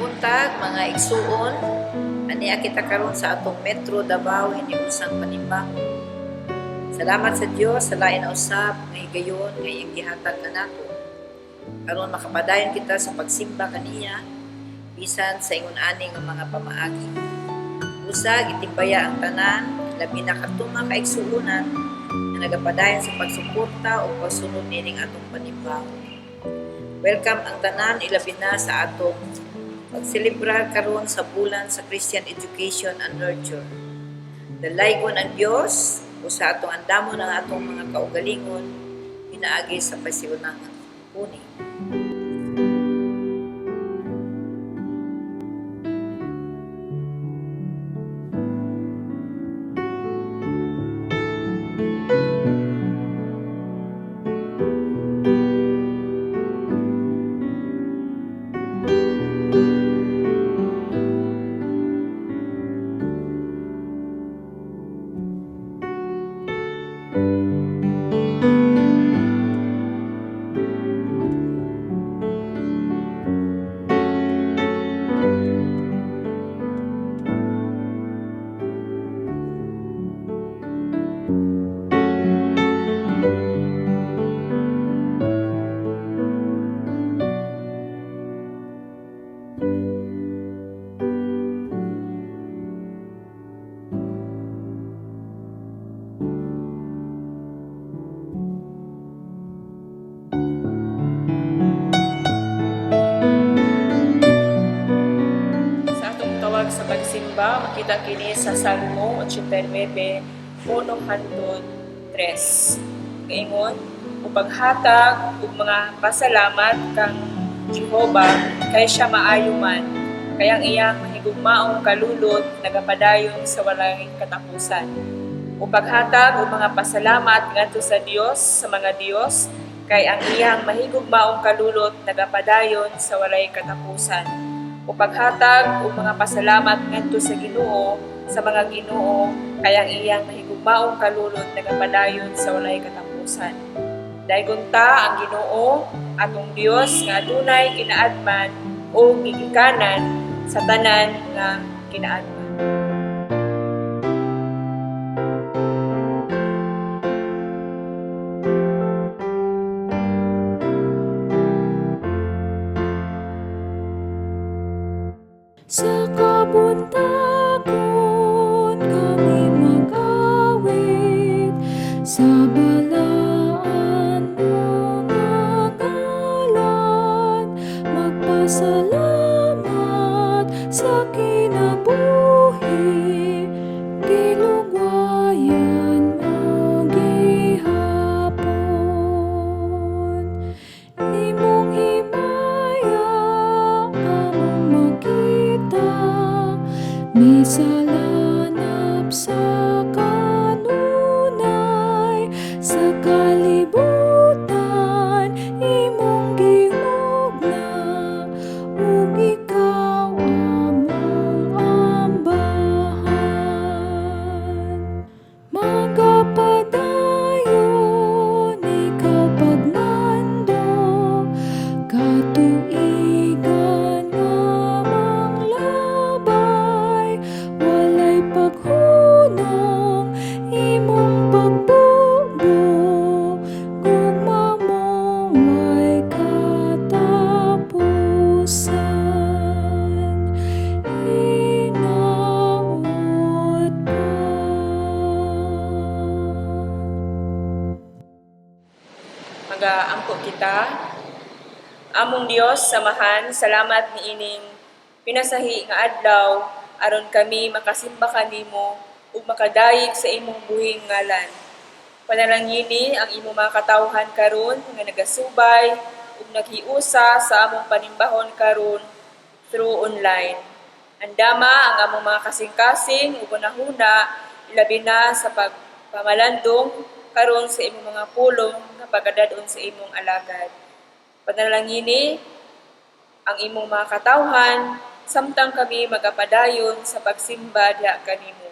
Buntag, mga igsuon, ania kita karon sa atong Metro Davao hiniusang panimbahon. Salamat sa Dios sa lain na usab nga higayon nga iyang gihatag kanato. Karon makapadayon kita sa pagsimba kaniya bisan sa ingon ani nga mga pamaagi. Usa gitimbaya ang tanan, labi na kadtong mga kaigsuonan nga nagapadayon sa pagsuporta o pagsunod nining atong panimbahon. Welcome ang tanan, ilabi na sa atong pagselebrar karon sa bulan sa Christian Education and Nurture. Dalaygon ang Dios o sa atong andamon ang atong mga kaugalingon pinaagi sa pasiunang huni. Sa atong tawag sa pagsimba, makita kini sa Salmo 89, 1 hangtod 3. Ingon, upaghatag ug mga pasalamat kang Jehova kay siya maayo man, kay ang iyang mahigugmaong kalulot nagapadayon sa walay katapusan. Upaghatag og mga pasalamat ngadto sa Dios sa mga Dios, kay ang iyang mahigugmaong kalulot nagapadayon sa walay katapusan. Upaghatag og mga pasalamat ngadto sa Ginoo sa mga Ginoo, kay ang iyang mahigugmaong kalulot nagapadayon sa walay katapusan. Daygon ta ang Ginoo atong Dios nga adunay kinaadman o gigikanan sa tanan nga kinaadman. Sa kabuntagon kami mag-awit, sa balaan mong ngalan, magpasalamat sa kinabuhi, gilugwayan mo gihapon. Imong himaya among makita, misalanab sa kanunay, sa kalibutan imong gihugna, ug ikaw among ambahan. Magapadayon ikaw pagmando, katuigan nga manglabay, walay paghunong imong pagbubo, gugma mo way katapusan. Hinaot pa. Magaampo kita. Among Dios, samahan, salamat niining pinasahi nga adlaw aron kami makasimba kanimo ug makadayeg sa imong buhing ngalan. Panalangini ang imong mga katawhan karon nga nagasubay ug naghiusa sa among panimbahon karon through online. Andama ang among mga kasing-kasing ug hunahuna, ilabi na sa pagpamalandong karon sa imong mga pulong nga pagadad-on sa imong alagad. Panalangini ang imong mga katawhan samtang kami magapadayon sa pagsimba diha kanimo.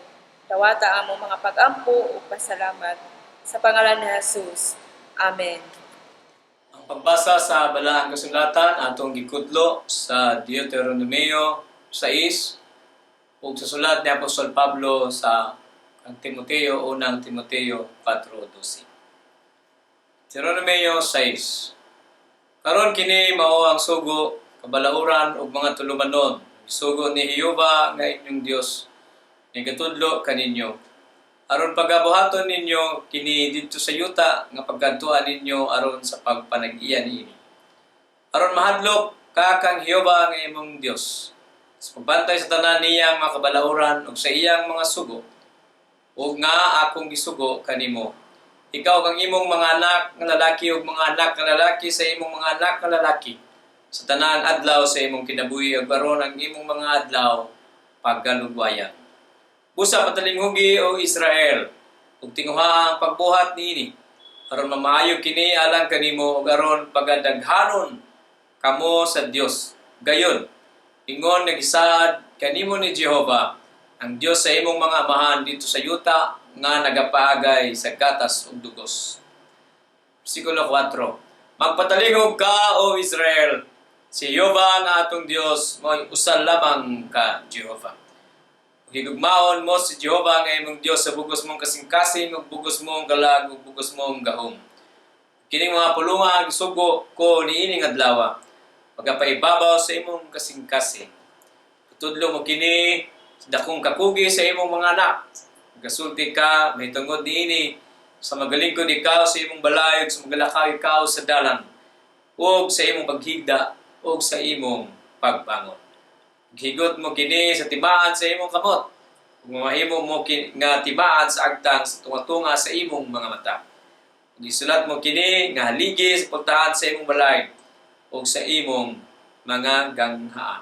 Dawata ang among mga pagampo ug pasalamat. Sa pangalan ni Jesus. Amen. Ang Ang pagbasa sa Balaang Kasulatan atong gikutlo sa Deuteronomio 6 ug sa sulat ni Apostol Pablo sa kang Timoteo, Unang Timoteo 4:12. Deuteronomio 6. Karon kini mao ang sugo, kabalauran ug mga tulumanon. Sugo ni Jehova nga inyong Dios nga gatudlo kaninyo aron pagabuhaton ninyo kini didto sa yuta nga pagkadtuan ninyo aron sa pagpanag-iya niini. Aron mahadlok ka kang Jehova nga imong Dios sa pagbantay sa tanan niyang mga kabalauran ug sa iyang mga sugo ug nga akong gisugo kanimo, ikaw kang imong mga anak nga lalaki ug mga anak nga lalaki sa imong mga anak nga lalaki, sa tanan adlaw sa imong kinabuhi ug aron ang imong mga adlaw paggalugwayan. Busa patalinghugi, o Israel, ug tinguha ang pagbuhat niini aron mamaayo kini alang kanimo ug aron pagadaghanon kamo sa Dios. Gayon, ingon nga gisaad kanimo ni Jehova, ang Dios sa imong mga amahan, didto sa yuta nga nagapaagay sa gatas ug dugos. Versikulo 4. Magpatalingog ka, O Israel, si Jehova nga atong Dios mao'y usa lamang ka Jehova. Higugmaon mo si Jehova nga imong Dios sa bugos mong kasing-kasing ug bugos mong kalag ug bugos mong gahom. Kining mga pulunga gisugo ko niining adlaw magapaibabaw sa imong kasing-kasing. Tutudlo mo kini sa dakong kakugi sa imong mga anak. Gasulti ka mahitungod niini sa magalingkod ikaw sa imong balay ug sa magalakaw ikaw sa dalan ug sa imong paghigda ug sa imong pagbangon. Higot mo kini sa timaan sa imong kamot ug mamahimo mo nga timaan sa agtang sa tunga-tunga sa imong mga mata. Ug isulat mo kini nga haligi sa pultahan sa imong balay ug sa imong mga ganghaan.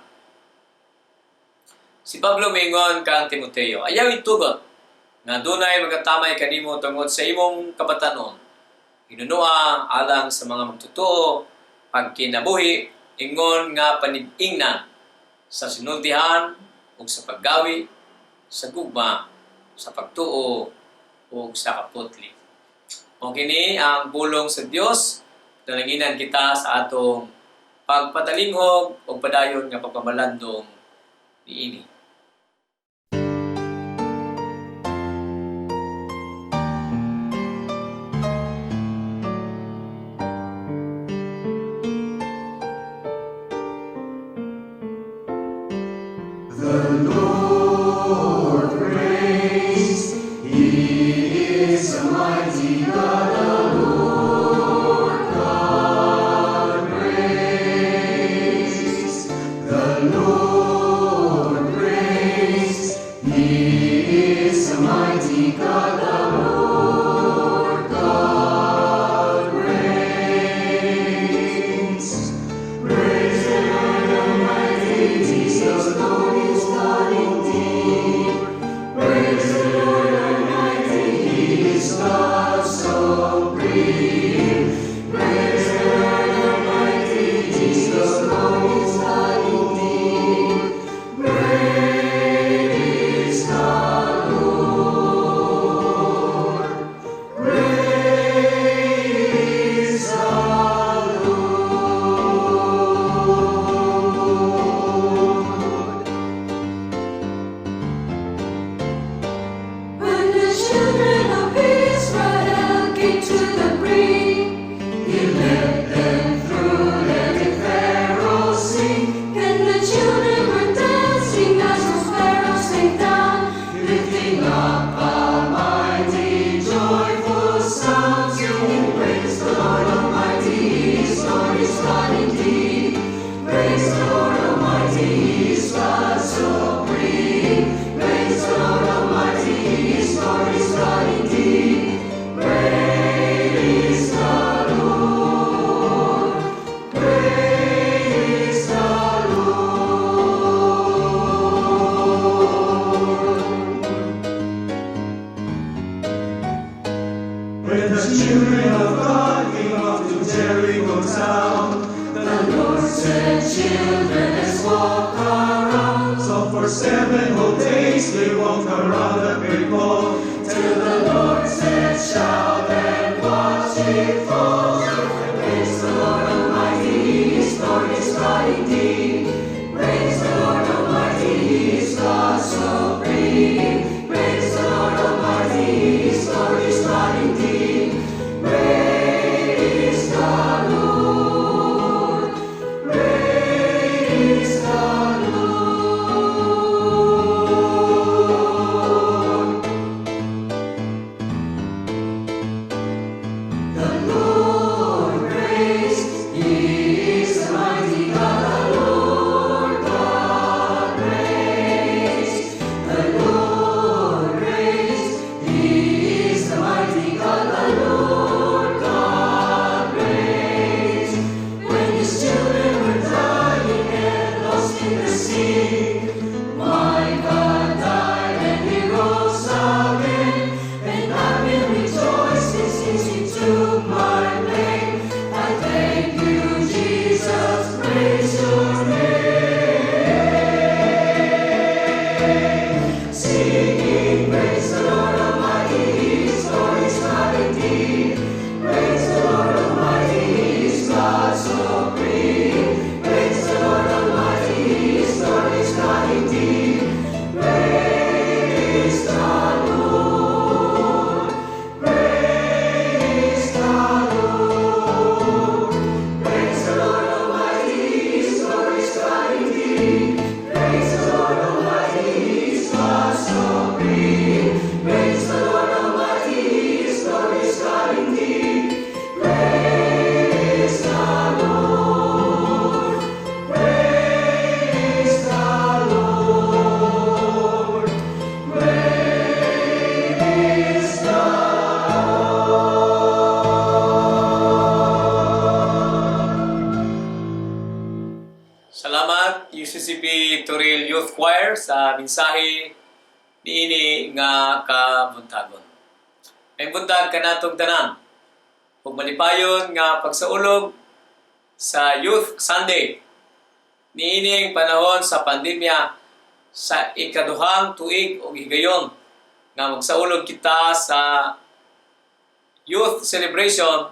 Si Pablo mingon kang Timoteo, "Ayaw itugot nga dunay magatamay kanimo tungod sa imong kabatanon. Hinunoa alang sa mga magtotoo pagkinabuhi ingon nga panig-ingnan sa sinultihan ug sa paggawi, sa gugma, sa pagtuo ug sa kaputli." Mao kini ang pulong sa Dios. Dalanginan kita sa atong pagpatalinghog ug padayon nga pagpamalandong niini. The Lord reigns. He is a mighty God. The Lord God reigns. The Lord reigns. He is a mighty God. The Lord God reigns. Praise the Lord Almighty, Jesus, Lord is God indeed. Praise the Lord Almighty, He is God supreme. Praise the Lord Almighty, Jesus, Lord is God indeed. Great is the Lord. Great is the Lord. When the children of Israel came to the brink, He led them through, letting Pharaoh sink. And the children were dancing as the sparrows sang down, Lifting up a mighty joyful sound, singing, "Praise the Lord Almighty, He is Lord, is God indeed. Praise the Lord Almighty, He is God supreme. Praise the Lord Almighty, He is Lord, is God indeed. Great is the Lord. Great is the Lord." When the children of God came up to Jericho town, The Lord said, "Children, let's walk around." So for 7 whole days they walked around the great wall, Till the Lord said, "Shout and watch it fall." Praise the Lord. God indeed. Praise the Lord Almighty, He is God supreme. Praise the Lord Almighty, He is glorious God indeed. Praise the Lord. Praise the Lord. The Lord reigns, He is the mighty God, the Lord God reigns. The Lord reigns, He is the mighty God, the Lord God reigns. When His children were dying and lost in the sea, my God died and He rose again, and I will rejoice since He took my pain. I thank you, Jesus, praise your name. Singing, praise the Lord Almighty, He is glorious God indeed. Praise the Lord Almighty, He is God supreme. Praise the Lord Almighty, He is glorious God indeed. Praise the Lord. Praise the Lord. Praise the Lord Almighty, He is glorious God indeed. Praise the Lord Almighty, He is God supreme. Praise the Lord Almighty, He is glorious God indeed. Praise the Lord. Praise the Lord. Praise the Lord. Salamat UCCP Toril Youth Choir sa mensahe niini nga kabuntagon. May buntag kanatong tanan. Ug malipayon nga pagsaulog sa Youth Sunday. Niining panahon sa pandemya sa ikaduhang tuig og higayon nga magsaulog kita sa youth celebration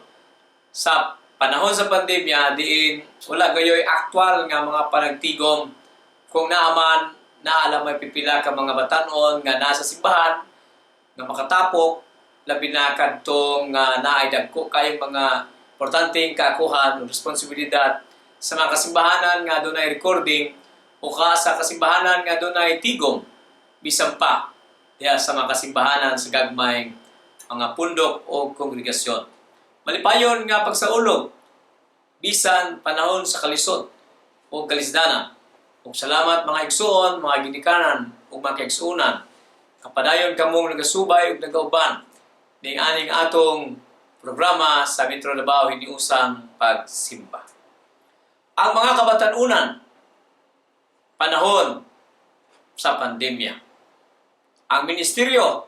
sa panahon sa pandemya, diin wala gayoy aktual nga mga panagtigom. Kung naaman, naa may pipila ka mga batanon nga nasa simbahan nga makatapok, labi na kadtong nga naay dagko kayong mga importanteng kaakuhan o responsibilidad sa mga kasimbahanan nga dunay recording o ka sa kasimbahanan nga dunay tigom, bisan pa diha sa mga kasimbahanan sa gagmayng mga pundok o kongregasyon. Malipayon nga pagsaulog bisan panahon sa kalisod o kalisdanan. Ug salamat, mga igsuon, mga ginikanan ug mga kaigsuonan. Kapadayon kamong nagasubay ug nagauban ning aning atong programa sa Metro Davao Hiniusang Pagsimba. Ang mga kabatanunan panahon sa pandemya. Ang ministeryo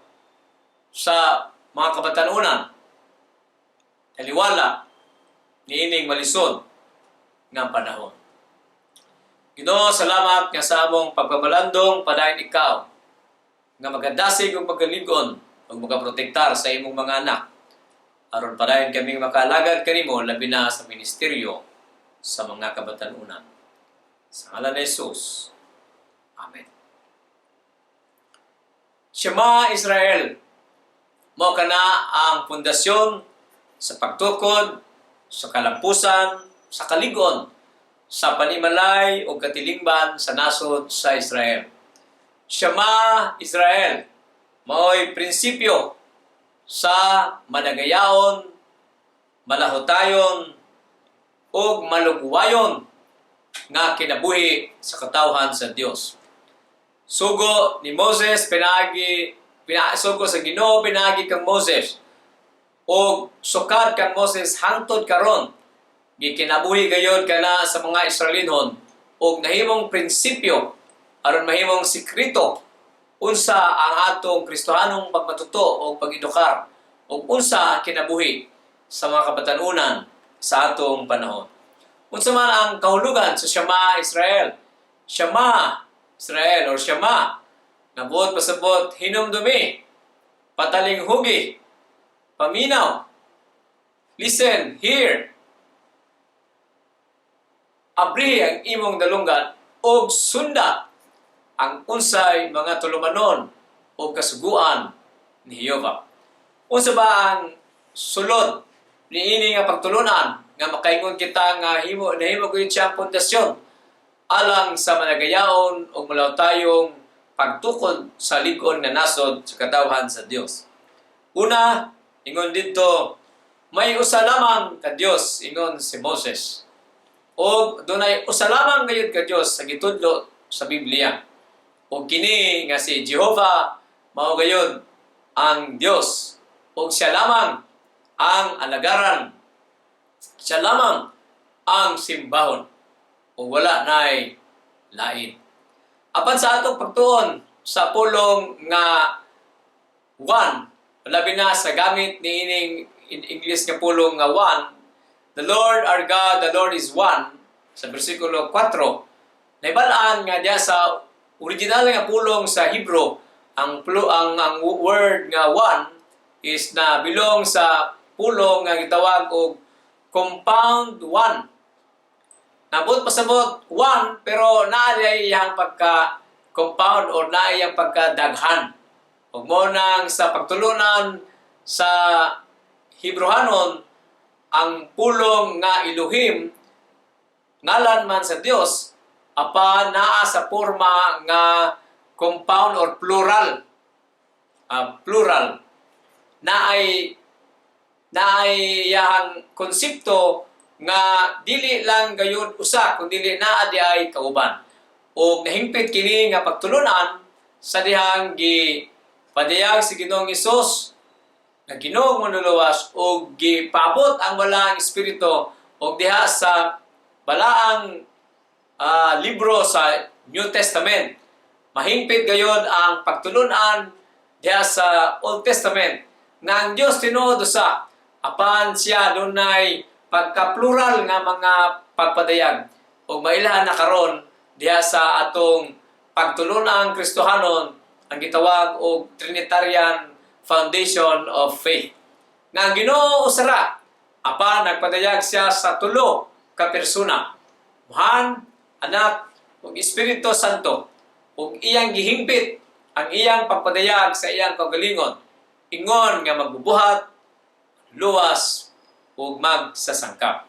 sa mga kabatanunan taliwala niining malisod nga panahon. Ginoo, salamat nga sa among pagpamalandong, padayon ikaw nga magadasig ug magalig-on ug magaprotektar sa imong mga anak aron padayon kaming makalagad kanimo, labi na sa ministeryo sa mga kabatanunan. Sa ngalan ni Jesus. Amen. Shema Israel, mao kana ang pundasyon sa pagtukod, sa kalampusan, sa kaligon, sa panimalay o katilingban sa nasod sa Israel. Shema Israel, mao'y prinsipyo sa managayaon, malahutayon, ug malugwayon nga kinabuhi sa katawhan sa Dios. Sugo ni Moses pinaagi sugo sa Ginoo pinaagi kang Moses ug sukad kang Moses hangtod karon, gikinabuhi gayod kana sa mga Israelinhon ug nahimong prinsipyo aron mahimong sikreto unsa ang atong Kristohanong pagmatuto o pag-edukar ug unsa kinabuhi sa mga kabatanunan sa atong panahon. Unsa man ang kahulugan sa Shema Israel? Shema Israel or Shema na buot pasabot hinumdumi, patalinghugi, paminaw, listen, hear. Abrihi ang imong dalunggan og sunda ang unsay mga tulumanon o kasuguan ni Jehova. Unsa ba ang sulod niini nga pagtulunan nga makaingon kita nga himo nahimo gayud siya ang pundasyon alang sa managayaon o malawtayong pagtukod sa lig-on nga nasod sa katawhan sa Dios? Una, ingon didto, may usa lamang ka Dios, ingon si Moses. O dunay usa lamang gayud ka Dios sa gitudlo sa Biblia. O kini nga si Jehova mao gayud ang Dios ug siya lamang ang alagaran. Siya lamang ang simbahon ug wala nay lain. Apan sa atong pagtuon sa pulong nga one, labi na sa gamit ni ining in English nga pulong nga one, "The Lord our God, the Lord is one," sa bersikulo 4, naibal-an nga diya sa original nga pulong sa Hebrew, ang word nga one is na belong sa pulong nga gitawag og compound one. Nabot pasabot one, pero naa iyang pagka compound or naa iyang pagka daghan. Ug mo nang sa pagtulunan sa Hebrehanon, ang pulong nga Elohim, ngalan man sa Dios, apan naa sa porma nga compound or plural. Plural na ay iyang konsepto nga dili lang gayud usa kun dili naa di ay kauban. Ug nahingpit kini nga pagtulunan sa dihang gi padayag si Ginoong Hesus nga Ginoong Manluluwas ug gipaabot ang Balaang Espiritu, ug diha sa balaang libro sa New Testament, mahingpit gayod ang pagtulunan diha sa Old Testament nga ang Dios tinuod usa, apan siya dunay pagka-plural nga mga pagpadayag ug mailhan na karon diha sa atong pagtulunang Kristohanon ang gitawag og Trinitarian Foundation of Faith. Nga ang Ginoo usa ra, apan nagpadayag siya sa tulo ka persona: Amahan, Anak, ug Espiritu Santo, ug iyang gihingpit ang iyang pagpadayag sa iyang kaugalingon ingon nga magbubuhat, luwas ug magsasangkap.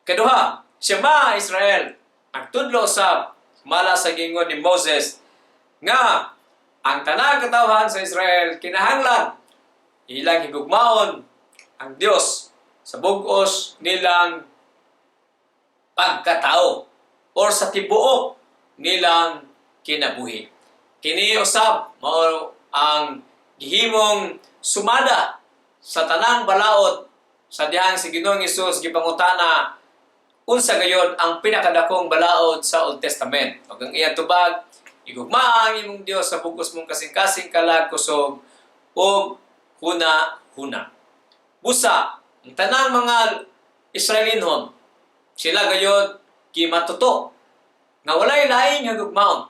Kaduha, Shema Israel, nagtudlo sa mala sa gingon ni Moses nga ang tanang katawhan sa Israel kinahanglan ilang higugmaon ang Dios sa bug-os nilang pagkatao or sa tibuok nilang kinabuhi. Kini usab mao ang gihimong sumada sa tanang balaod sa dihang si Ginoong Hesus gipangutana unsa gayon ang pinakadakong balaod sa Old Testament. Ug ang iyang tubag, "Higugmaa ang imong Dios sa bugos mong kasing-kasing, kalag, kusog ug huna-huna." Busa, ang tanang mga Israelinhon, sila gayod gimatuto nga walay laing higugmaon.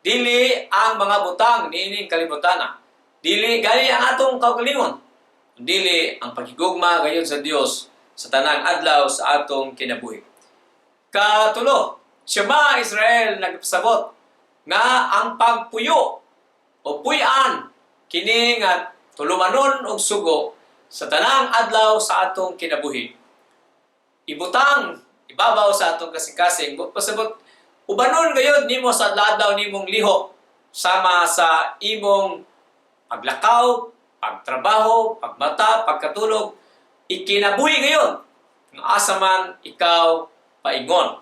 Dili ang mga butang niining kalibutana. Dili gani ang atong kaugalingon. Dili ang paghigugma gayon sa Dios sa tanang adlaw sa atong kinabuhi. Katulo, Shema Israel nagpasabot nga ang pagpuyo o puy-an kini nga tulumanon og sugo sa tanang adlaw sa atong kinabuhi. Ibutang ibabaw sa atong kasing-kasing, pasabot ubanon gayod nimo sa adlaw nimong lihok sama sa imong paglakaw, pagtrabaho, pagmata, pagkatulog, ikinabuhi gayon nga asa man ikaw paingon.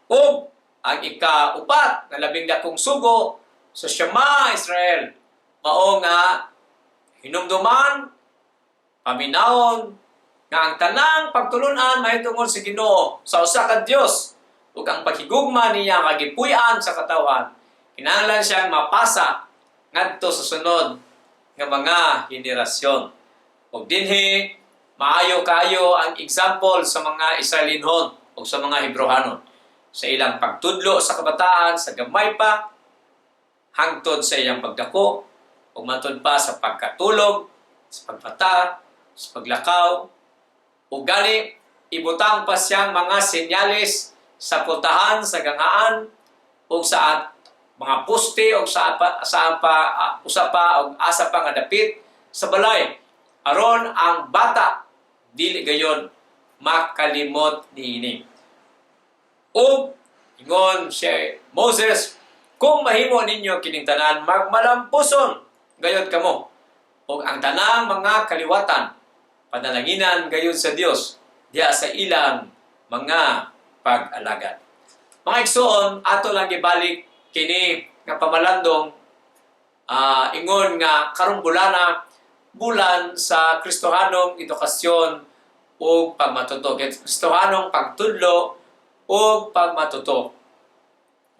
Ug ang ikaupat na labing dakong sugo sa Shema Israel mao nga hinumduman, paminawon nga ang tanang pagtulunan mahitungod sa Ginoo, sa usa ka Dios, ug ang paghigugma niya nga gipuy-an sa katawhan kinahanglan siyang mapasa ngadto sa sunod nga mga henerasyon. Ug dinhi maayo kaayo ang example sa mga Israelinhon o sa mga Hebreohanon sa ilang pagtudlo sa kabataan sa gamay pa hangtod sa iyang pagdako ug matud pa sa pagkatulog, sa pagpata, sa paglakaw, ug gani ibutang pa siyang mga senyales Sa pultahan, sa ganghaan ug sa mga poste o sa pa, sa pa usa pa og asa pa nga dapit sa balay aron ang bata dili gayon makalimot niini. Ug ingon si Moses, "Kung mahimo ninyo kining tanan, magmalampuson gayod kamo ug ang tanang mga kaliwatan panalanginan gayud sa Dios diha sa ilang mga pag-alagad." Mga igsoon, ato lang gibalik kini nga pamalandong ingon nga karong bulana, bulan sa Kristohanong edukasyon ug pagmatuto. Kristohanong pagtudlo ug pagmatuto.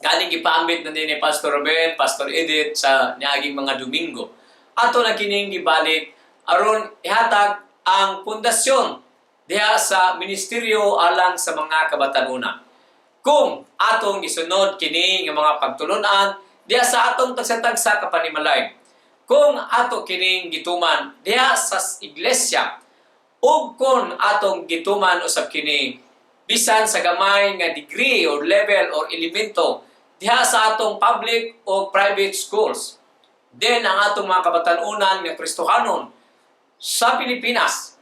Galing gipaambit na ni Pastor Ruben, Pastor Edith sa niaging mga Domingo. Ato na kining gibalik aron ihatag ang pundasyon diha sa ministeryo alang sa mga kabatanuna. Kung atong gisunod kini nga mga pagtulunan diha sa atong tagsa-tagsa ka panimalay, kung ato kining gituman diha sa iglesia, ug kung atong gituman usab kini bisan sa gamay nga degree or level or elemento diha sa atong public o private schools, then ang atong mga kabatanunan nga Kristohanon sa Pilipinas,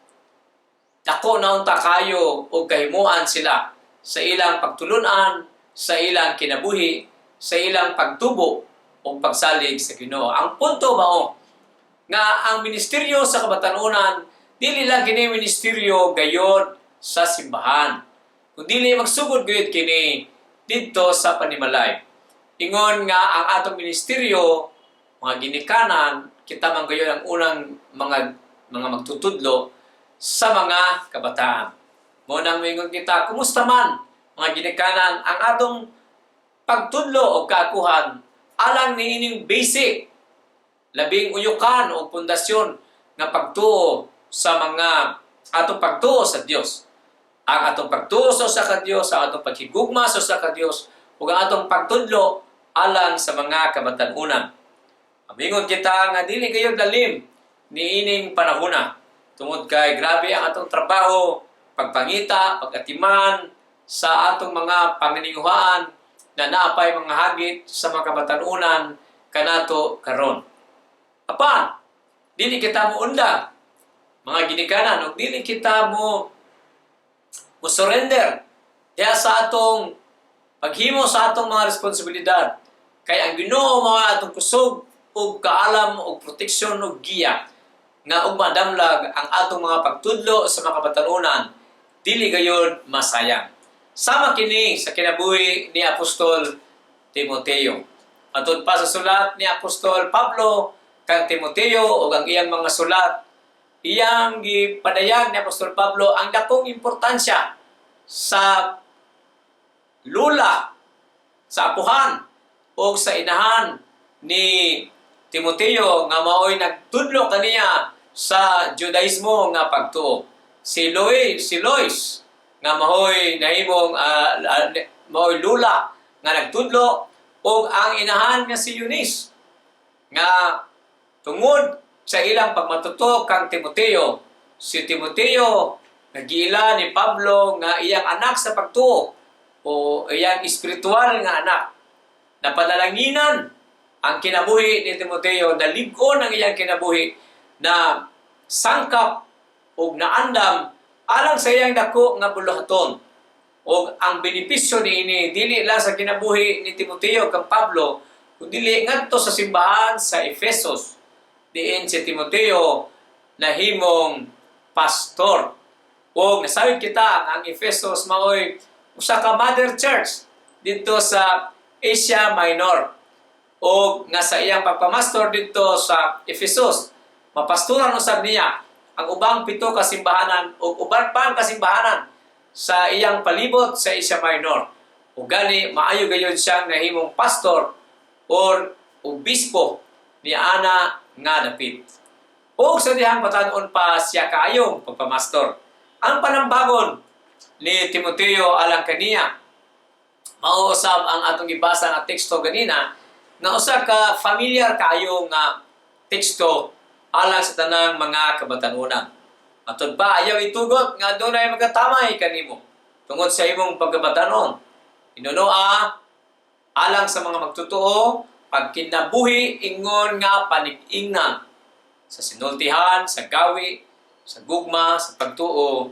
dako na unta kayo og kahimuan sila sa ilang pagtulunan, sa ilang kinabuhi, sa ilang pagtubo o pagsalig sa Ginoo. Ang punto mao nga ang ministeryo sa kabatanunan dili lang kini ministeryo gayod sa simbahan, kundi magsugod gayod kini didto sa panimalay. Ingon nga ang atong ministeryo, mga ginikanan, kita man gayod ang unang mga magtutudlo sa mga kabataan. Mao nang moingon kita, kumusta man, mga ginikanan, ang atong pagtudlo o kaakuhan alang niining basic, labing uyukan o pundasyon nga pagtuo sa mga atong pagtuo sa Dios? Ang atong pagtuo sa usa ka Dios, ang atong paghigugma sa usa ka Dios, ug ang atong pagtudlo alang sa mga kabatan-unan. Amingon kita nga dili kayo lalim niining panahona tungod kay grabe ang atong trabaho, pagpangita, pagatiman sa atong mga panganinguhaan na naapay mga hagit sa mga kabatanunan kanato karon. Apan, dili kita mo unda, mga ginikanan, ug dili kita mo surrender diha sa atong paghimo sa atong mga responsibilidad. Kay ang Ginoo mga atong kusog ug kaalam ug proteksyon ug giya nga ug madamlag ang atong mga pagtudlo sa mga kabatanunan dili gayod masayang. Sama kini sa kinabuhi ni Apostol Timoteo. Matud pa sa sulat ni Apostol Pablo kang Timoteo ug ang iyang mga sulat, iyang gipadayag ni Apostol Pablo ang dakong importansya sa lula, sa apuhan o sa inahan ni Timoteo nga maoy nagtudlo kaniya sa Judaismo nga pagtuo. Si Lois nga maoy nahimong maoy lula nga nagtudlo ug ang inahan nga si Eunice nga tungod sa ilang pagmatuto kang Timoteo, si Timoteo nagiila ni Pablo nga iyang anak sa pagtuo o iyang espiritual nga anak. Napanalanginan ang kinabuhi ni Timoteo, nalig-on ang iyang kinabuhi na sangkap ug naandam alang sa iyang dako nga buluhaton. Og ang benepisyo niini dili lang sa kinabuhi ni Timoteo kang Pablo, kundi ngadto sa simbahan sa Efesos diin si Timoteo nahimong pastor. Og nasawid kita nga ang Efesos maoy usa ka mother church didto sa Asia Minor. Og nga sa iyang pagpamastor didto sa Efesos, mapasturan usab niya ang ubang pito ka simbahanan ug uban pang kasimbahanan sa iyang palibot sa Asia Minor. Ug gani maayo gayon siyang nahimong pastor or obispo ni ana nga dapit. O sa dihang batan-on pa siya kaayong pagpamastor. Ang panambagon ni Timoteo alang kaniya mao usab ang atong gibasa nga teksto ganina nga usa ka familiar kaayo nga teksto alang sa tanang mga kabatanunan. Matud pa, ayaw itugot nga adunay magatamay kanimo tungod sa imong pagkabatanon. Hinunoa alang sa mga magtotoo, pagkinabuhi ingon nga panig-ingnan sa sinultihan, sa gawi, sa gugma, sa pagtuo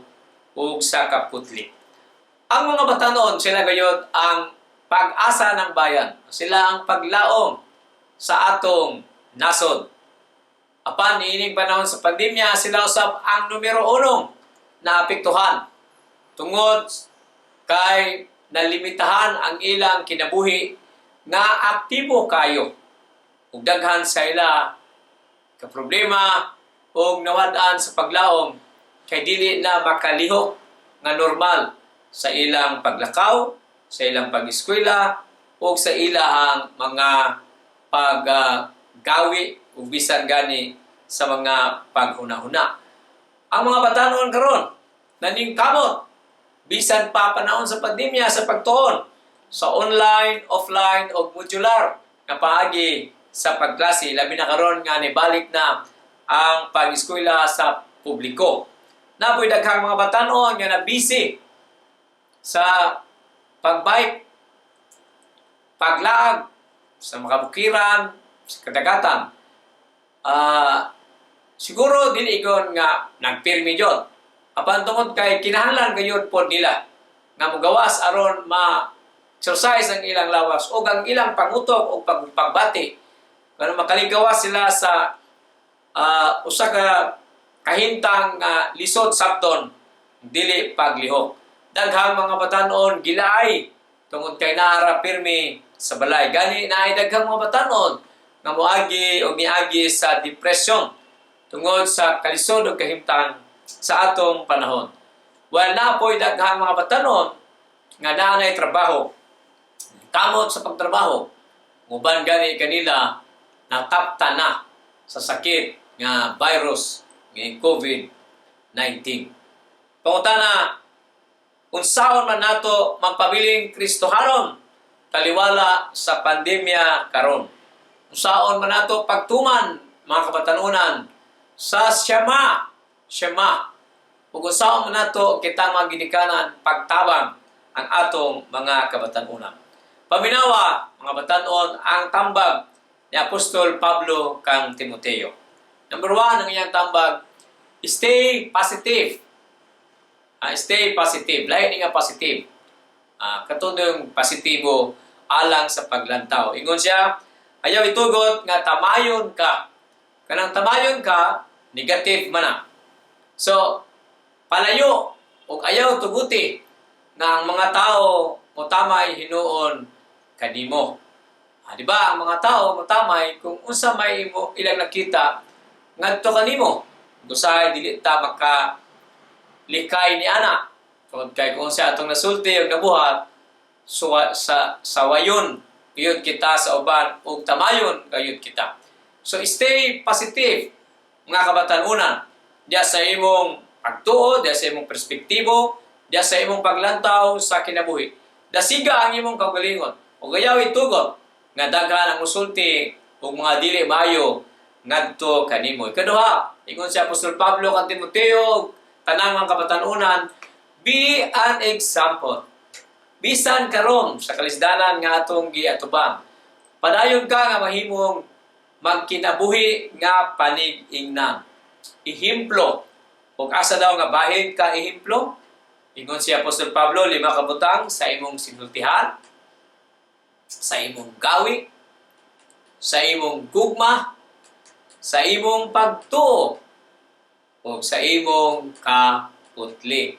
ug sa kaputli. Ang mga batanon, sila gayod ang pag-asa ng bayan. Sila ang paglaom sa atong nasod. Apan niining panahon sa pandemya, sila usab ang numero uno na apektuhan tungod kay nalimitahan ang ilang kinabuhi nga aktibo kayo ug daghan sa ila ka problema ug nawad-an sa paglaom kay dili na makalihok nga normal sa ilang paglakaw, sa ilang pag-eskwela ug sa ilahang mga paggawi ug bisan gani sa mga paghunahuna. Ang mga batanon karon naningkamot bisan pa panahon sa pandemya sa pagtuon sa online, offline o modular nga paagi sa pagklase, labi na karon nga nibalik na ang pag-eskwela sa publiko. Napoy daghang mga batanon nga na busy sa pagbike, paglaag sa mga kabukiran, sa kadagatan. Siguro dili igon nga nagpirmi jud. Apan tungod kay kinahanglan gayud pod nila nga mogawas aron ma exercise ang ilang lawas o ang ilang pangutok o pagbati. Kano makaligawas sila sa usa ka kahimtang nga lisod sabton dili paglihok. Daghang mga batanon gilaay tungod kay naara pirmi sa balay. Gani naay daghang mga batanon nga moagi o miagi sa depression tungod sa kalisod o kahimtang sa atong panahon. While napoy daghang mga batanon nga naanay trabaho, kamot sa pagtrabaho, muban gani kanila natapta na sa sakit nga virus ngayong COVID-19. Pangutana, unsaon man nato magpabiling Kristohanon taliwala sa pandemya karon? Unsaon man nato pagtuman, mga kabatanunan, sa Shema, Shema? Ug unsaon man nato kita mga ginikanan pagtabang ang atong mga kabatanunan? Paminawa, mga batanon, ang tambag ni Apostol Pablo kang Timoteo. Number 1, ang iyang tambag, stay positive. Stay positive. Lahi ni nga positive. Katong positibo alang sa paglantaw. Ingon siya, ayaw itugot nga tamayon ka. Kanang tamayon ka, negative man na. So, palayo ug ayaw tuguti nga ang mga tao motamay hinuon kanimo. Di ba ang mga tao motamay kung unsa may imo ilang nakita ngadto kanimo. Usahay dili ta maka likay ni ana. Tungod kay kung sa atong nasulti ug nabuhat, sa sawayon gayud kita sa uban ug tamayon gayud kita. So stay positive, mga kabatanunan, diya sa imong pagtuo, diya sa imong perspektibo, diya sa imong paglantaw sa kinabuhi. Dasiga ang imong kaugalingon ug ayaw itugot nga daghan ang musulti ug mga dili maayo ngadto kanimo. Ikaduha, ingon si Apostol Pablo kang Timoteo, tanang mga kabatanunan, be an example. Bisan karon sa kalisdanan nga atong giatubang, padayon ka nga mahimong magkinabuhi nga panig-ingnan. Ehemplo. Ug asa daw nga bahin ka ehemplo? Ingon si Apostol Pablo, 5 ka butang sa imong sinultihan, sa imong gawi, sa imong gugma, sa imong pagtuo, o sa imong kaputli.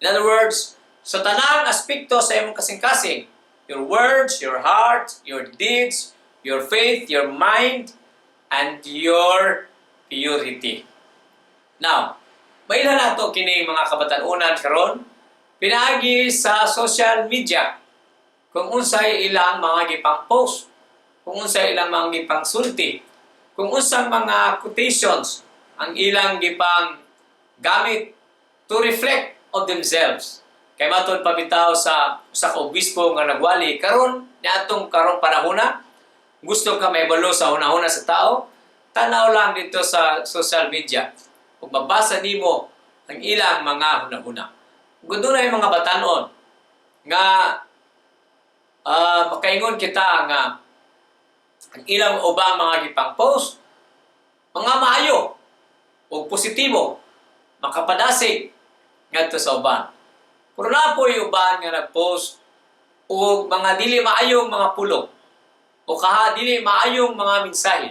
In other words, sa tanang aspekto sa imong kasing-kasing, your words, your heart, your deeds, your faith, your mind, and your purity. Now, mailhan nato kini mga kabatanunan karon pinaagi sa social media kung unsay ilang mga gipang-post, kung unsay ilang mga gipang-sulti, kung unsang mga quotations ang ilang gipang gamit to reflect of themselves. Kay matod pa bitaw sa usa ka obispo nga nagwali karon niadtong karong panahona, gusto ka mahibalo sa hunahuna sa tao, tanaw lang dito sa social media ug mabasa nimo ang ilang mga hunahuna. Ug dunay mga batanon nga Makaingon kita nga ang ilang ubang mga gipang post, mga maayo o positibo, makapadasig ngadto sa uban. Pero naa po'y uban nga nag-post og mga dili maayong mga pulong o kaha dili maayong mga mensahe.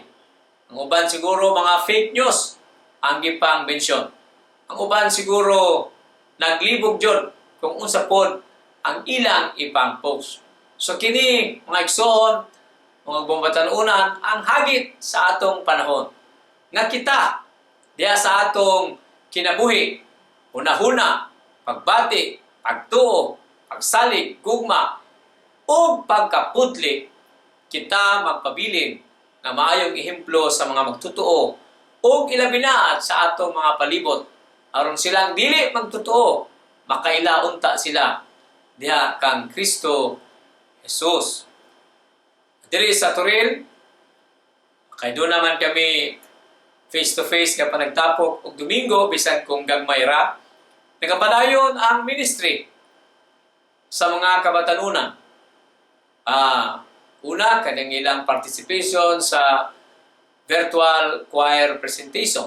Ang uban siguro mga fake news ang gipang mention. Ang uban siguro naglibog jud kung unsa pod ang ilang ipang post. So kini, mga igsoon, mga bumbatanunan, ang hagit sa atong panahon nga kita diha sa atong kinabuhi, hunahuna, pagbati, pagtuo, pagsalig, gugma ug pagkaputli, kita magpabilin nga maayong ehemplo sa mga magtotoo ug ilabi na sa atong mga palibot aron silang dili magtotoo, makaila unta sila diha kang Kristo Jesus. Diri sa Toril, kay doon naman kami face to face nga panagtapok og Domingo, bisan kung gagmay ra. Nagapadayon ang ministry sa mga kabatanunan. Una, kanang ilang participation sa virtual choir presentation.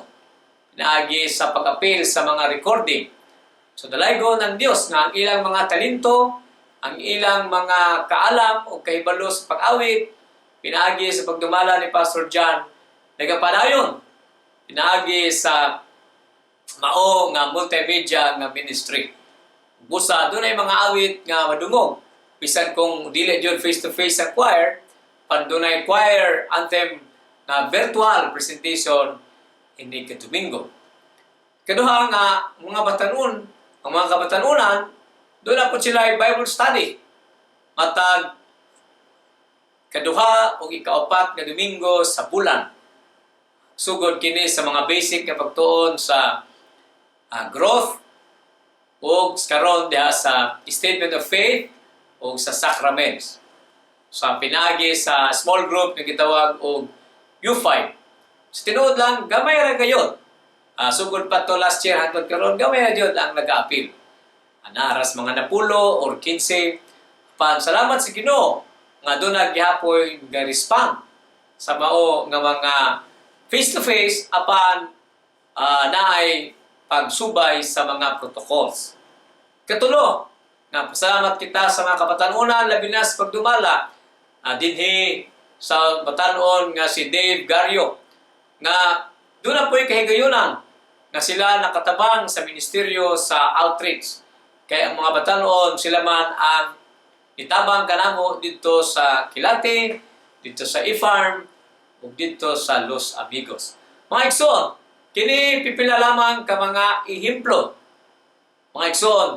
Pinaagi sa pag-apil sa mga recording. So dalaygon ng Dios nga ang ilang mga talento, ang ilang mga kaalam o kahibalo sa pag-awit, pinaagi sa pagdumala ni Pastor John, nagapadayon pinaagi sa mao nga multimedia nga ministry. Busa dunay mga awit nga madungog bisan kung dili jud face to face sa choir, pan dunay choir anthem na virtual presentation ini ka Domingo. Kaduha nga mga batanon, ang mga kabatanunan, doon na po sila ay Bible study. Matag kaduha o ikaapat nga Domingo sa bulan. Sugod kini sa mga basic nga pagtuon sa growth o karon diha sa statement of faith o sa sacraments. Sa pinagi sa small group nga gitawag og U5. Sa tinuod lang, gamay ra gayod. Sugod pa to last year hangtod karon, gamay ra gyud ang nag-aapil. Anaras mga 10 or 15. Pan salamat sa Ginoo nga doon gihapoy nga respond sa mao nga mga face to face apan naay pagsubay sa mga protocols. Katulo, nga pasalamat kita sa mga kabatanunan, labi na sa pagdumala dinhi sa batanon nga si Dave Gario, nga doon na po'y kahigayunan nga sila nakatabang sa ministeryo sa outreach. Kaya ang mga batanon, sila man ang itabang kanamo dito sa Kilate, dito sa E-Farm, ug dito sa Los Amigos. Mga igsoon, kini pipila lamang ka mga ehemplo. Mga igsoon,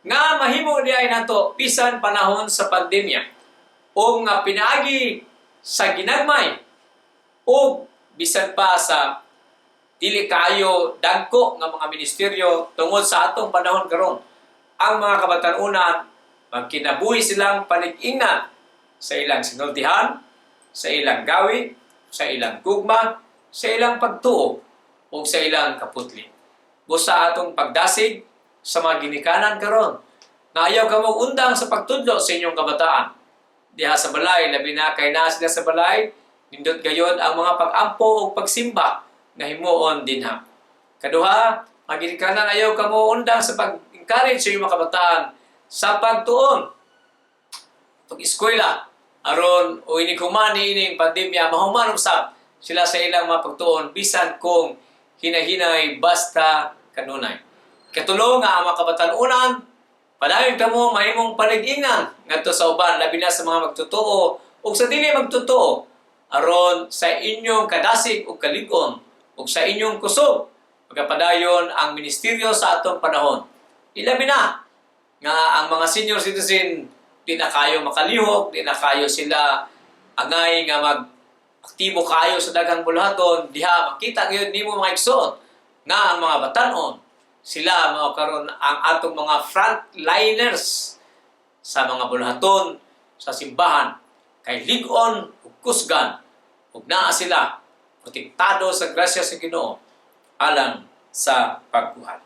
nga mahimo di ay nato bisan panahon sa pandemya o nga pinaagi sa ginagmay o bisan pa sa dili kaayo dagko nga mga ministeryo tungod sa atong panahon karon, ang mga kabatanunan magkinabuhi silang panig-ingat sa ilang sinultihan, sa ilang gawi, sa ilang gugma, sa ilang pagtuo o sa ilang kaputli. Busa atong pagdasig sa mga ginikanan karon na ayaw ka undang sa pagtudlo sa inyong kabataan. Diha sa balay, labi na kay naa sila sa balay, nindot gayon ang mga pag-ampo o pagsimba nga himuon dinha. Kaduha, mga ginikanan, ayaw ka mo undang sa pag-encourage sa inyong mga kabataan sa pagtuon, pag-eskwela, aron o inig human ining pandemya, mahuman usab sila sa ilang mga pagtuon bisan kung hinahinay basta kanunay. Katulo nga ang mga kabatanunan, padayon kamo mahimong panig-ingan ngadto sa uban, labi na sa mga magtotoo ug sa dili magtotoo, aron sa inyong kadasig ug kalig-on ug sa inyong kusog magapadayon ang ministeryo sa atong panahon. Ilabi na nga ang mga senior citizen, di na kayo makalihok, di na kayo sila angay nga mag aktibo kayo sa daghang buluhaton, diha makita gyud nimo, mga igsoon, nga ang mga batanon sila mga karon ang atong mga frontliners sa mga buluhaton sa simbahan kay lig-on ug kusgan ug naa sila protektado sa grasya sa Ginoo alang sa pagbuhat.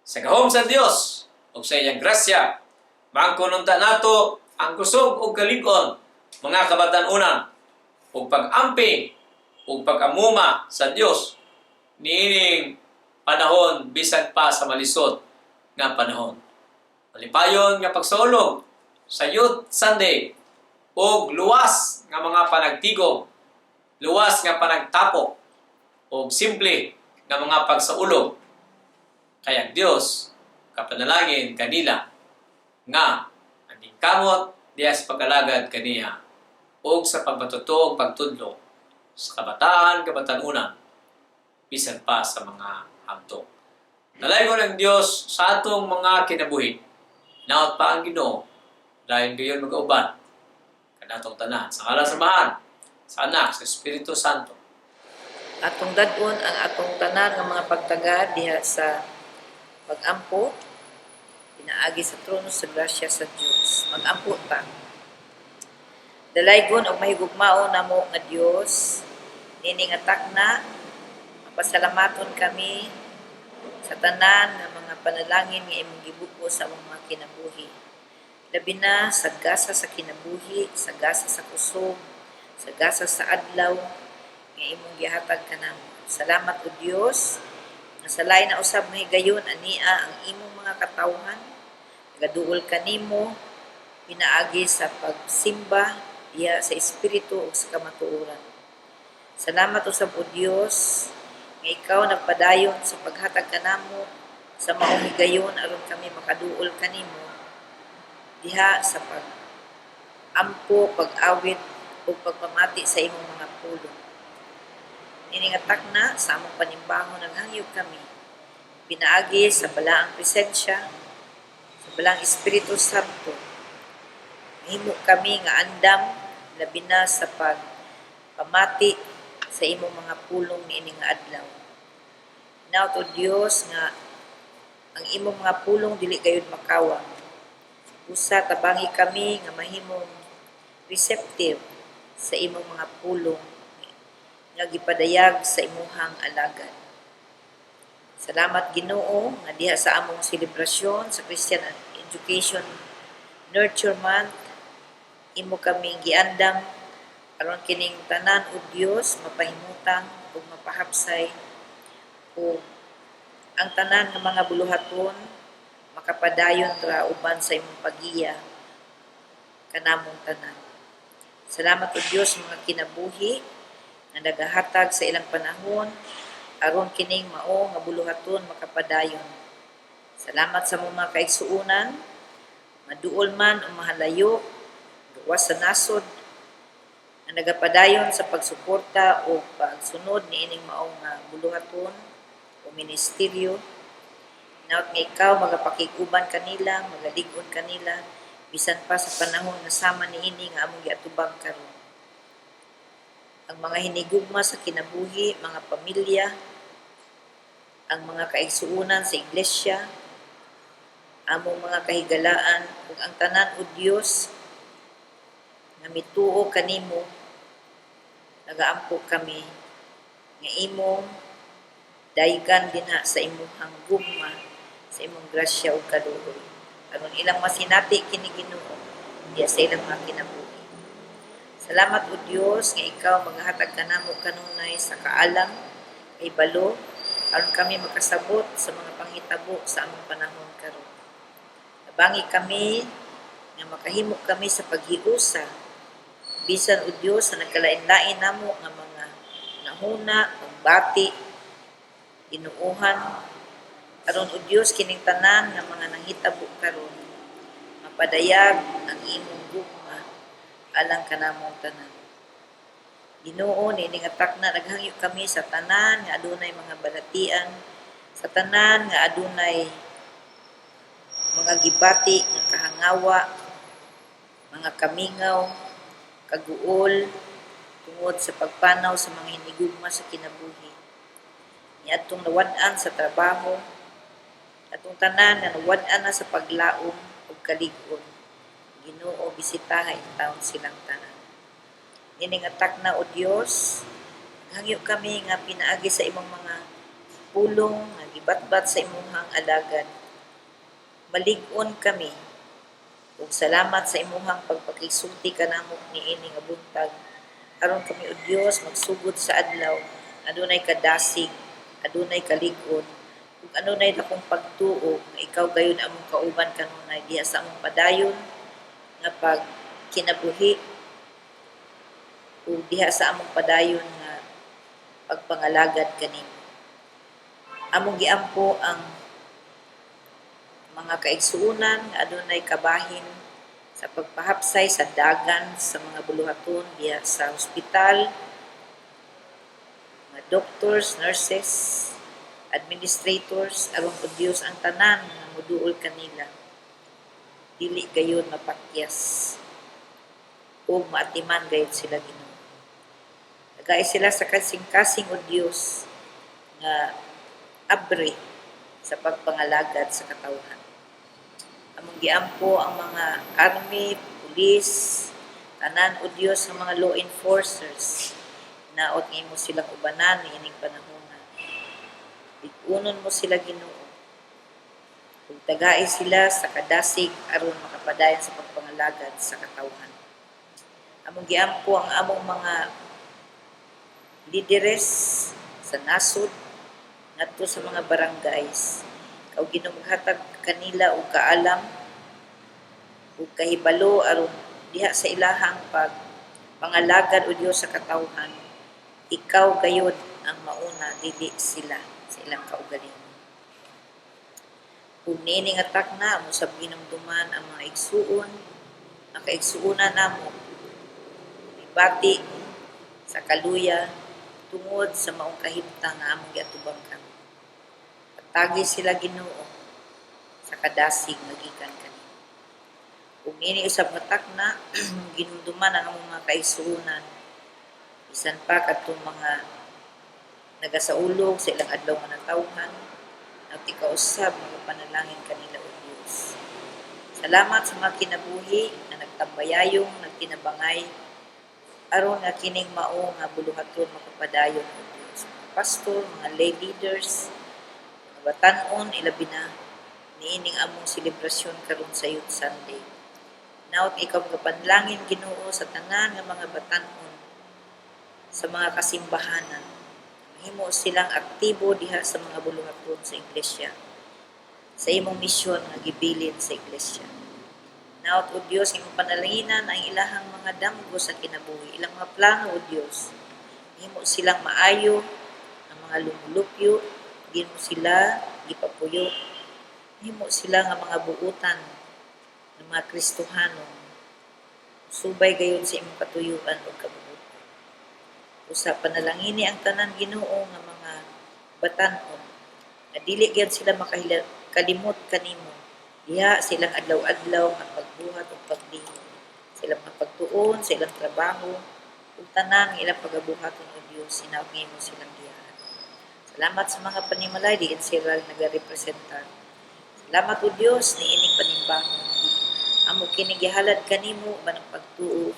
Sa gahom sa Dios ug sa iyang grasya, maangkon unta nato Ang kusog ug kalig-on, mga kabatan-unan, ug pag-amping ug pag-amuma sa Dios niining panahon bisan pa sa malisod nga panahon. Malipayon nga pagsaulog sa Youth Sunday ug luwas nga mga panagtigom, luwas nga panagtapok ug simple nga mga pagsaulog kay ang Dios kapanalangin kanila nga ang kamot diya sa pag-alagad kaniya ug sa pagmatutuo ug pagtudlo sa kabataan, kabatanunan, bisan pa sa mga hamtong. Dalaygon ang Dios sa atong mga kinabuhi. Naot pa ang Ginoo dahil gayon magauban kanatong tanan sa ngalan sa Amahan, sa Anak, sa Espiritu Santo. Atong dad-on ang atong tanan nga mga pagtagad diha sa pagampo pinaagi sa trono sa grasya sa Dios. Magampo ta. Dalaygon og mahigugmao namo nga Dios, niini nga takna mapasalamaton kami sa tanan nga mga panalangin nga imong gibuko sa among mga kinabuhi. Labi na sa gasa sa kinabuhi, sa gasa sa kusog, sa gasa sa adlaw nga imong gihatag kanamo. Salamat o Dios nga sa lain na usab nga higayon ania ang imong mga katawhan nagaduol kanimo pinaagi sa pagsimba diha sa espiritu ug sa kamatuoran. Salamat usab o Dios nga ikaw nagpadayon sa paghatag kanamo sa maong higayon aron kami makaduol kanimo diha sa pag ampo, pag-awit ug pagpamati sa imong mga pulong. Niini nga takna sa among panimbahon naghangyo kami pinaagi sa balaang presensya sa balaang Espiritu Santo. Mahimo kami nga andam labi na sa pagpamati sa imong mga pulong niini nga adlaw. Hinaut o Dios nga ang imong mga pulong dili gayud makawang. Usa tabangi kami nga mahimong receptive sa imong mga pulong nga gipadayag sa imuhang alagad. Salamat Ginoo nga diha sa among selebrasyon sa Christian Education Nurture Month, imo kaming giandam aron kining tanan o Dios mapahimutang ug mapahapsay ug ang tanan nga mga buluhaton makapadayon ra uban sa imong pagiya kanamong tanan. Salamat o Dios sa mga kinabuhi nga nagahatag sa ilang panahon aron kining mao nga buluhaton makapadayon. Salamat sa among mga kaigsuonan, maduol man o mahalayo, gawas sa nasod, nga nagapadayon sa pagsuporta o pagsunod niining maong nga buluhaton o ministeryo. Hinaut nga ikaw magapakig-uban kanila, magalig-on kanila, bisan pa sa panahon nga sama niini nga among giatubang karon. Ang mga hinigugma sa kinabuhi, mga pamilya, ang mga kaigsuonan sa iglesia, among mga kahigalaan ug ang tanan o Dios nga mituo kanimo, nagaampo kami nga imong daygan dinha sa imuhang gugma, sa imong grasya ug kaluoy. Aron ilang masinati kini Ginoo diha sa ilang mga kinabuhi. Salamat o Dios nga ikaw maghatag kanamo kanunay sa kaalam, kahibalo, aron kami makasabot sa mga panghitabo sa among panahon karon. Tabangi kami nga makahimo kami sa paghiusa bisan o Dios sa nagkalain-lain namo nga mga nahuna, pagbati, tinuohan, aron o Dios kining tanan nga mga nanghitabo karon mapadayag ang imong gugma alang kanamong tanan. Ginoo, niini nga takna naghangyo kami sa tanan nga adunay mga balatian, sa tanan nga adunay mga gibati nga kahangawa, mga kamingaw, kaguol, tungod sa pagpanaw sa mga hinigugma sa kinabuhi. Niadtong nawad-an sa trabaho, atong tanan nga nawad-an na sa paglaom ug kalig-on. Ginoo, bisitaha intawon silang tanan. Niini nga takna o Dios, naghangyo kami nga pinaagi sa imong mga pulong nga gibatbat sa imuhang alagad. Malig-on kami Ug salamat sa imuhang pagpakigsulti kanamo niini nga buntag aron kami, o Dios, magsugod sa adlaw adunay kadasig, adunay kalig-on, ug adunay dakong pagtuo nga ikaw gayon among kauban kanunay diha sa among padayon nga pagkinabuhi ug diha sa among padayon nga pagpangalagad kanimo. Among giampo ang mga kaigsuonan nga adunay kabahin sa pagpahapsay sa dagan sa mga buluhaton diha sa ospital, mga doctors, nurses, administrators, aron, o Dios, ang tanan nga moduol kanila dili gayon mapakyas ug maatiman gayud sila, Ginoo. Tagai sila sa kasing-kasing, o Dios, nga abre sa pagpangalagad sa katawhan. Among giampo ang mga army, police, tanan, o Dios, nga mga law enforcers. Naot nga imo silang ubanan niining panahona. Lig-unon mo sila, Ginoo. Ug tagai sila sa kadasig aron makapadayon sa pagpangalagad sa katawhan. Among giampo ang among mga lideres sa nasod ngadto sa mga barangays. Ikaw, Ginoo, maghatag kanila og kaalam ug kahibalo aron diha sa ilahang pag pangalagad, o Dios, sa katawhan, ikaw gayud ang mauna, dili sila sa ilang kaugalingon. Ug niini nga takna, amo sab ginumduman ang mga igsuon, ang kaigsuonan namo ibati sa kaluya tungod sa maong kahimtang nga among giatubang karon. Patagi sila, Ginoo, sa kadasig nga gikan kanimo. Ug niini usab nga takna, ginumduman ang among mga kaigsuonan bisan pa kadtong mga nagasaulog sa ilang adlaw nga natawhan at ikaw usab magapanalangin kanila, o Dios. Salamat sa mga kinabuhi nga nagtambayayong, nagtinabangay aron nga kining mao nga buluhaton makapadayon, o Dios. Mga pastor, mga lay leaders, mga batan-on, ilabi na niining among selebrasyon karon sa Youth Sunday. Naot ikaw magapanalangin, Ginoo, sa tanan nga mga batan-on sa mga kasimbahanan. Mahimo silang aktibo diha sa mga buluhaton sa iglesia, sa imong misyon nga gibilin sa iglesia. Naot, o Dios, imong panalanginan ang ilahang mga damgo sa kinabuhi, ilang mga plano, o Dios. Mahimo silang maayo ang mga lumulupyo, diin mo sila gipapuyo. Mahimo sila nga mga buutan ng mga Kristohano. Subay gayon sa imong katuyuan ug kabuotan. Usa panalangini ang tanan, Ginoo, nga mga batan-on nga dili gyud sila makalimot kanimo diha silang adlaw-adlaw nga pagbuhat ug paglihok, sa ilang mga pagtuon, sa ilang trabaho ug tanan nga ilang pagabuhaton, o Dios, hinaot nga imo silang giyahan. Salamat sa mga panimalay diin sila nagarepresentar. Salamat, o Dios, niining panimbahon. Amo kini gihalad kanimo uban ang pagtuo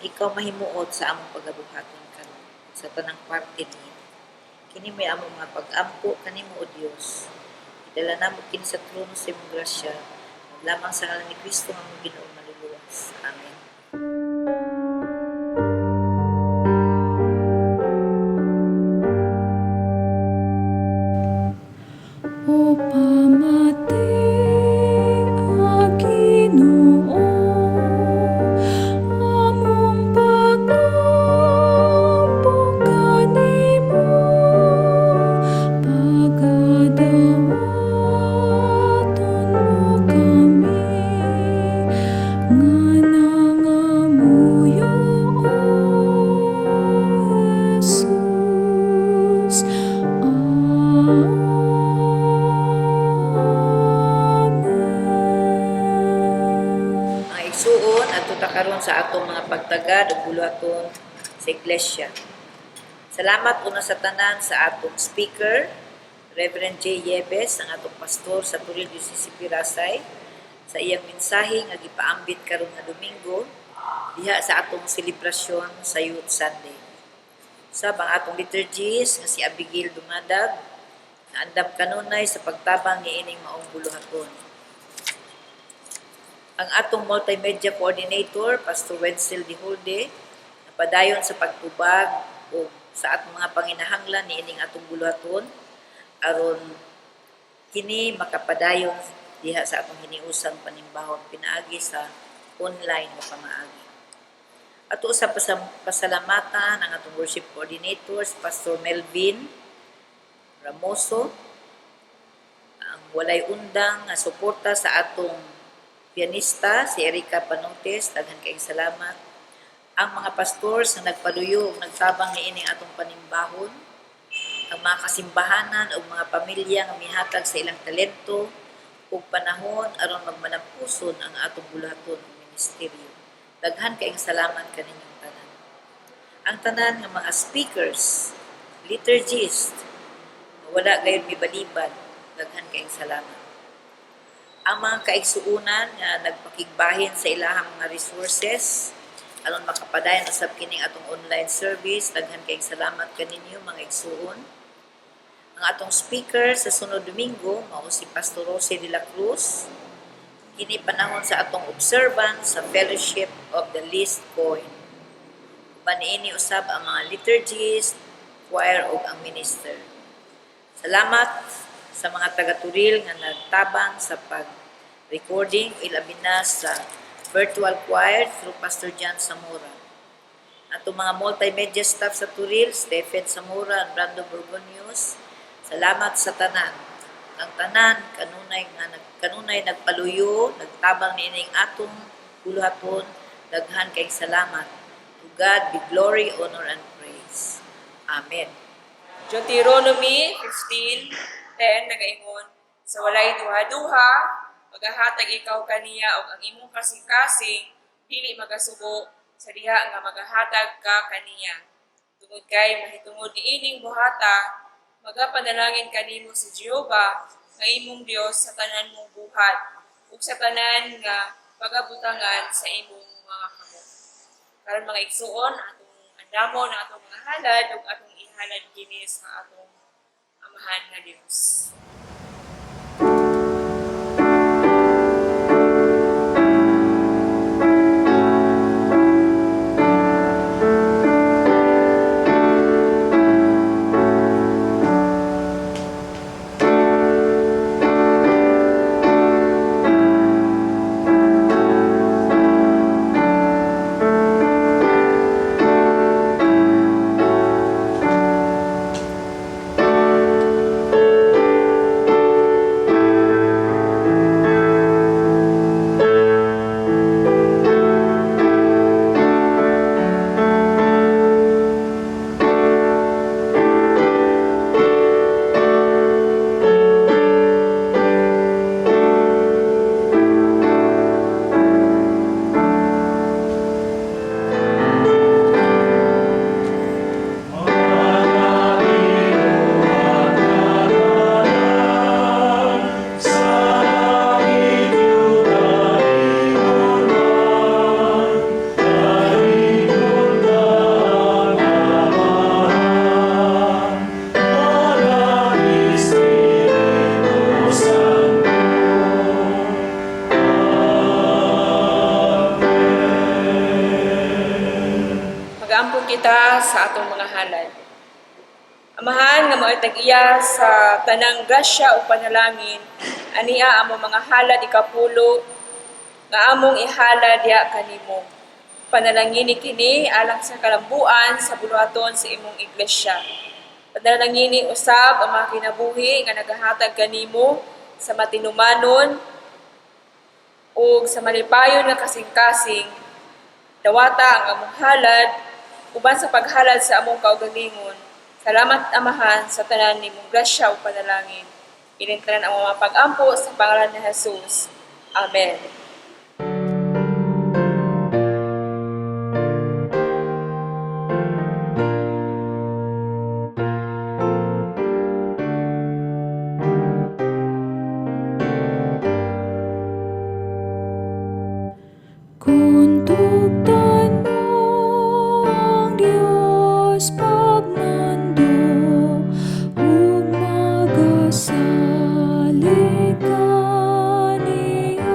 ikaw mahimuot sa among pagabuhaton karon sa tanang parte niini. Kini may among mga pag-ampo kanimo, o Dios. Idala namo kini sa trono sa imong grasya lamang sa ngalan ni Kristo nga among Ginoong manluluwas. Amen. O pamati, Ginoo, among pag-ampo kanimo, pagadawaton mo kami nga nangamuyo, O Jesus. Amen. Mga igsuon, adto ta karon sa atong mga pagtagad ug buluhaton sa iglesia. Salamat una sa tanan sa atong speaker, Reverend J. Yebes, ang atong pastor sa Toril UCCP Rasay, sa iyang mensahe nga gipaambit karon nga Domingo diha sa atong selebrasyon sa Youth Sunday. Sab ang atong liturgist nga si Abigail Dumadag, nga andam kanunay sa pagtabang niining maong buluhaton. Ang atong multimedia coordinator, Pastor Wenzel Dihulde, napadayon sa pagtubag o sa atong mga panginahanglan niining atong buluhaton aron kini makapadayon diha sa atong hiniusang panimbahon pinaagi sa online nga pamaagi. Ato sa pasalamatan ang atong worship coordinators, Pastor Melvin Ramoso, ang walay undang nga suporta sa atong pianista, si Erika Panotes, daghan kayong salamat. Ang mga pastor sa nagpaluyo ug nagtabang niining atong panimbahon, ang mga kasimbahanan ug mga pamilya nga mihatag sa ilang talento ug panahon aron magmalampuson ang atong buluhaton ug ministeryo. Daghan kaayong salamat kaninyong tanan. Ang tanan nga mga speakers, liturgist, nga wala gayud mibalibad, daghan kaayong salamat. Ang mga kaigsuonan nga nagpakigbahin sa ilahang mga resources aron makapadayon usab kining atong online service, daghan kaayong salamat kaninyo mga igsuon. Ang atong speaker sa sunod Domingo mao si Pastor Jose de la Cruz. Kini panahon sa atong observance sa Fellowship of the Least Coin. Uban niini usab ang mga liturgists, choir ug ang minister. Salamat sa mga taga-Toril nga nagtabang sa pag-recording, ilabi na sa virtual choir through Pastor John Zamora. Atong mga multimedia staff sa Toril, Stephen Zamora and Brando Burgonius, salamat sa tanan. Ang tanan kanunay nga kanunay nagpaluyo, nagtabang niining atong buluhaton, daghan kay salamat. To God be glory, honor and praise. Amen. Deuteronomy 15:10 nagaingon, "Sa walay duha-duha, magahatag ikaw kaniya og ang imong kasing-kasing dili magasubo sa diha nga magahatag ka kaniya. Tungod kay mahitungod niining buhata, magapanalangin kanimo si Jehova nga imong Dios sa tanan mong buhat ug sa tanan nga pagabutangan sa imong mga kamot." Karon, mga igsuon, atong andamon ang atong mga halad ug atong ihalad kini sa atong Amahan nga Dios. Mag-ampon kita sa atong mga halad. Amahan nga mao'y tag-iya sa tanang grasya ug panalangin, ania among mga halad ikapulo nga among ihalad diha kanimo. Panalangini kini alang sa kalambuan sa buluhaton sa imong iglesia. Panalangini usab ang mga kinabuhi nga nagahatag kanimo sa matinumanon ug sa malipayon nga kasing-kasing. Dawata ang among halad uban sa paghalad sa among kaugalingon. Salamat, Amahan, sa tanan nimong grasya ug panalangin. Ining tanan ang mga pag-ampo sa pangalan ni Jesus. Amen. Kung tugtan mo ang Diyos pagmando ug magasalig ka niya.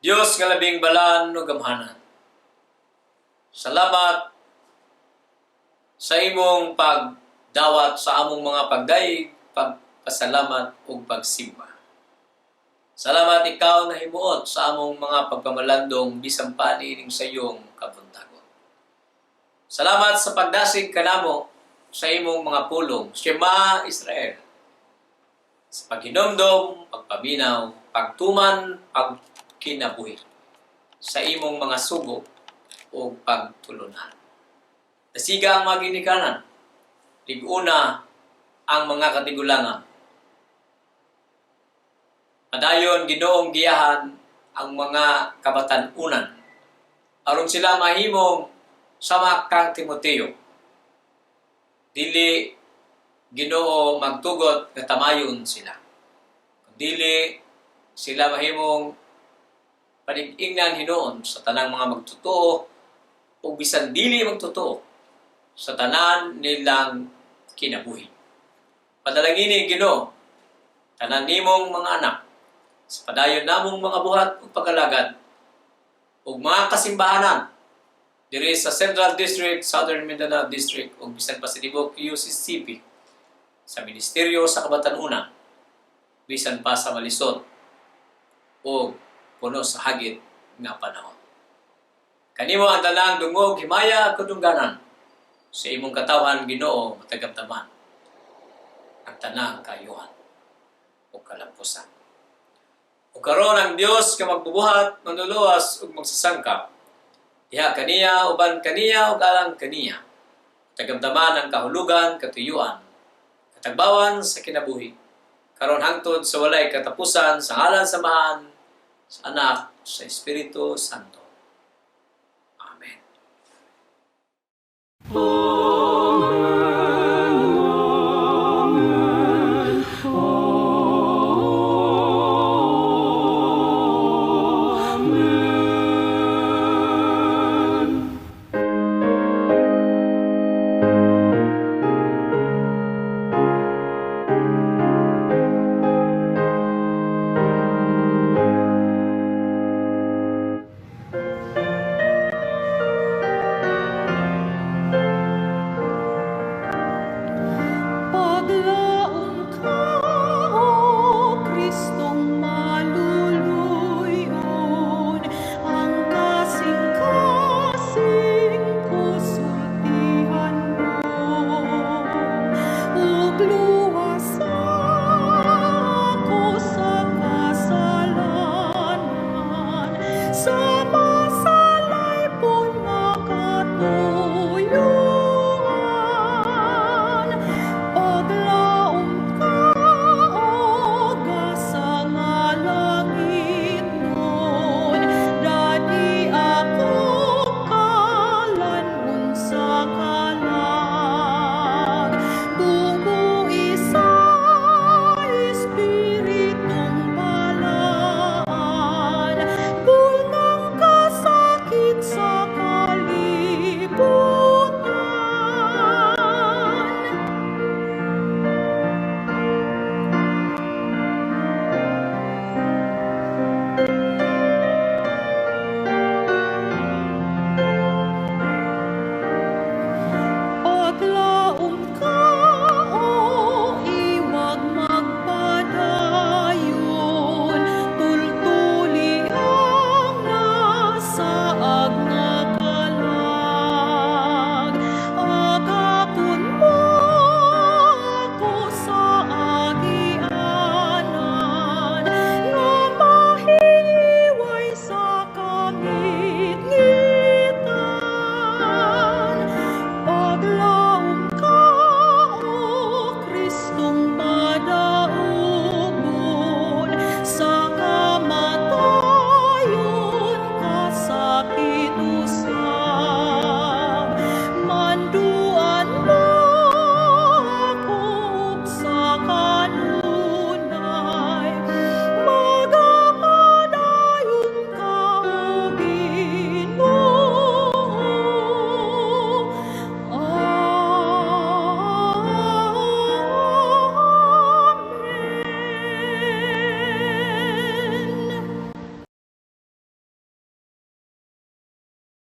Diyos nga labing balaan ug gamhanan. Salamat sa imong pagdawat sa among mga pagdayeg, pagpasalamat ug pagsimba. Salamat ikaw na himuot sa among mga pagpamalandong bisan pa niining sa iyong kabuntagon. Salamat sa pagdasig kanamo sa imong mga pulong, Shema Israel. Sa paghinomdom, pagpaminaw, pagtuman, pagkinabuhi sa imong mga sugo o pagtulunan. Dasiga ang mga ginikanan, liguna ang mga katigulangan. Padayon Ginoong giyahan ang mga kabatan-unan aron sila mahimong sama kang Timoteo. Dili Ginoo magtugot nga tamayon sila. Dili sila mahimong panig-ingnan hinuon sa tanang mga magtotoo o bisan dili magtotoo sa tanan nilang kinabuhi. Padalangini Ginoo tanan nimong mga anak sa padayon namong mga buhat ug pag-alagad ug mga kasimbahanan diri sa Central District, Southern Mindanao District ug bisan pa sa tibuok UCCP sa Ministeryo sa Kabatan-unan bisan pa sa malisod o puno sa hagit nga panahon. Kanimo ang tanang dungog, himaya at kadungganan sa imong katawhan Ginoo matagamtaman ang tanang kaayuhan o kalampusan. Ug karon ang Dios nga magbubuhat, manluluwas ug magsasangkap diha kaniya uban kaniya ug alang kaniya tagamtaman ang kahulugan, katuyuan, katagbawan sa kinabuhi karon hangtod sa walay katapusan sa ngalan sa Amahan, sa Anak, sa Espiritu Santo. Amen. Paglaom ka, O Kristong maluluyon, ang kasing-kasing ko sultihan mo. Ug luwasa ako sa kasalanan, sa